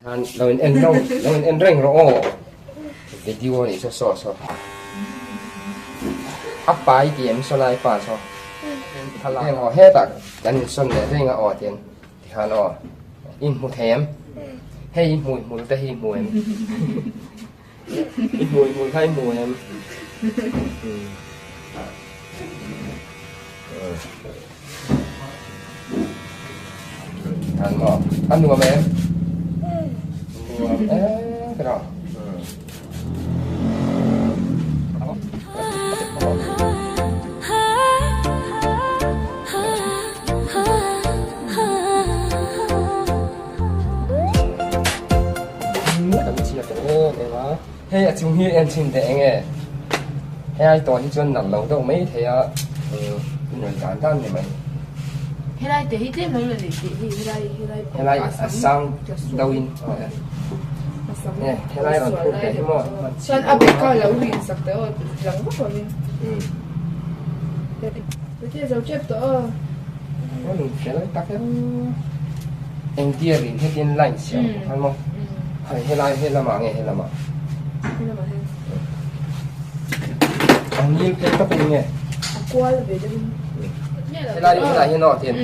Khan lo in en lo lo in en reng rawh aw video nih saw saw saw a pai ti em saw lai pa saw thlalak heng aw hetah kan in sawn leh reng a aw tian tikhan aw in hmu thei em hei i hmui hmul te hi i hmu em i hmui hmul kha i hmu em An maw? A nuam em? Nuam em ka rawh. Kan chhiat ta em em a. Hei a chung hi en chhin teh eng e? Hei ai tawh hi chuan nalh lo deuh mai thei a, in rawn dan dan ni mai. Helai te hi tlem lo la nei tih hi helai helai Helai a sang deuh in e helai rawn phur teh hi maw chuan a bag kha lo rin sak teh aw lang vak lovin Te zo tep tawh aw. Rawn fel tak em engtia rin hetin line siam khan maw. Hei helai he lamah nge he lamah? He lamah hian. A ngil phei tawp in nge? A kual ve deuh in. Helai helai hian aw tin.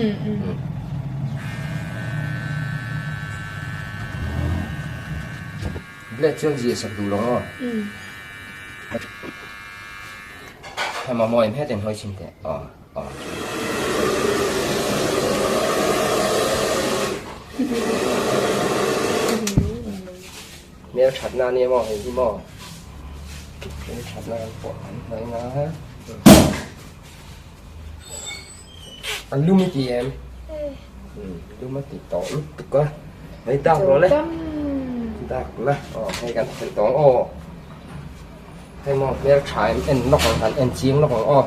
Blade chuan ziah sak duh lo aw. Hei mamawh em hetiang hawi chhin teh aw. Hmel thatna ania maw hei hi maw hmel thatna kan pawh an hnawih nga a lum i ti em lum a ti tawh lutuk a hei dak rawh le dak la aw hei kan phelh tawh ang aw. Hei maw hmel tha em en lawk ang han en chiang lawk ang aw.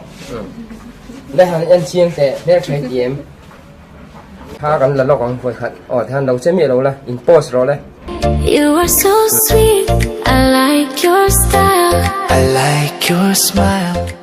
Le han en chiang teh hmel tha i ti em? Tha kan la lawk ang vawikhat aw tihian lo che miah lo la in post rawh le. You are so sweet, I like your style. I like your smile.